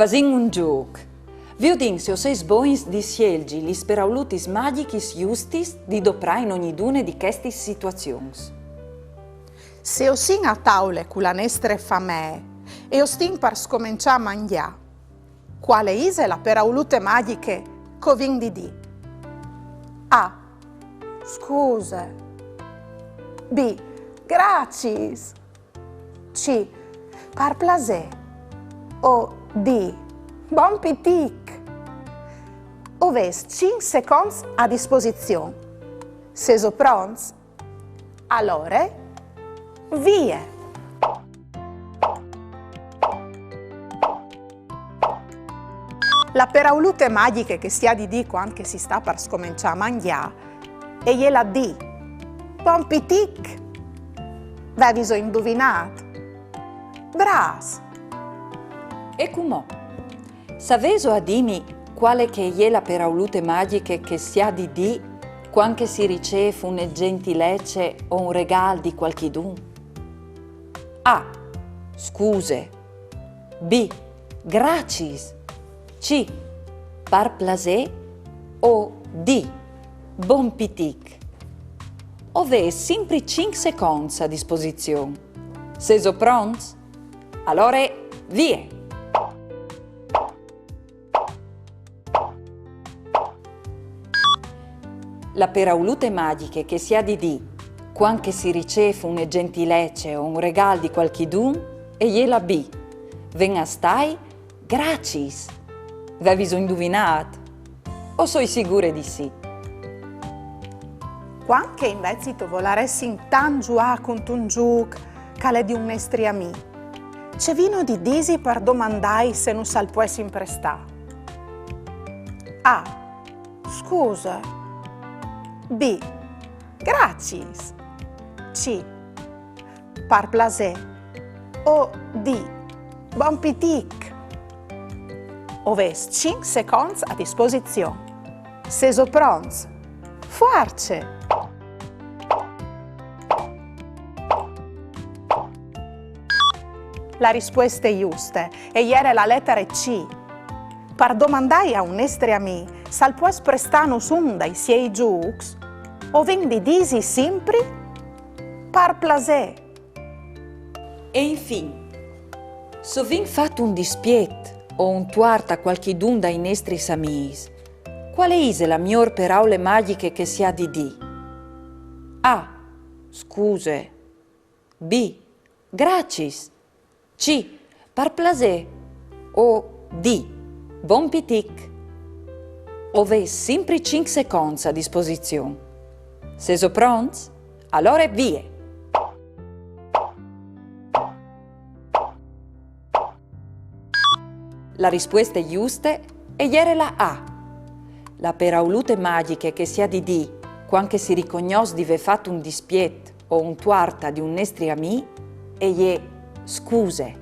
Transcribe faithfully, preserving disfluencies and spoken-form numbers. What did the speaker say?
Fasìn un zûc. Viodìn se o sês bogns di sielzi lis peraulutis magjichis justis di doprâ in ognidune di chestis situazions. Se o sin a taule cu la nestre famee e o stin par scomençâ a mangjâ, cuale ise la peraulute magjiche che o vin di dî? A. Scuse. B. Graciis. C. Par plasê. O D. Bon pitic. O vês cinc seconts a disposizion. Sêso pronts? Alore, vie! La peraulute magjiche che si à di dî cuant che si sta par scomençâ a mangjâ e je la D. Bon pitic! Veviso induvinât? Brâfs! E cumò, savêso a dîmi cuale che e je la peraulute magjiche che si à di dî cuant che si ricêf une gjentilece o un regâl di cualchidun? A. Scuse. B. Graciis. C. Par plasê. O D. Bon pitic. O vês simpri cinc seconts a disposizion. Sêso pronts? Alore, vie! La peraulute magjiche che si à di dî cuant che si ricêf une gjentilece o un regâl di cualchidun e je la B. Ven a stâi graciis. Veviso induvinât? O soi sigure di sì. Cuant che invezit o volaressin tant zuiâ cuntun zûc che al è di un nestri amì, ce vino di dîsi par domandâi se nus al pues imprestâ? A. Scuse. B. Graciis. C. Par plasê. O D. Bon pitic. O vês cinc seconts a disposizion. Sêso pronts? Fuarce! La rispueste juste e jere la letare C. Par domandâi a un nestre amì se al pues prestânus un dai siei zûcs, o vin di dîsi simpri: par plasê. E infin, se o vin fat un dispiet o un tuart a cualchidun dai nestris amîs, cuale ise la miôr peraule magjiche che si à di dî? A. Scuse. B. Graciis. C. Par plasê. O D. Bon pitic. O vês simpri cinc seconts a disposizion. Sêso pronts? Alore vie! La rispueste juste e jere la A. La peraulute magjiche che si à di dî cuant che si ricognòs di vê fat un dispiet o un tuart a di un nestri amì e je scuse.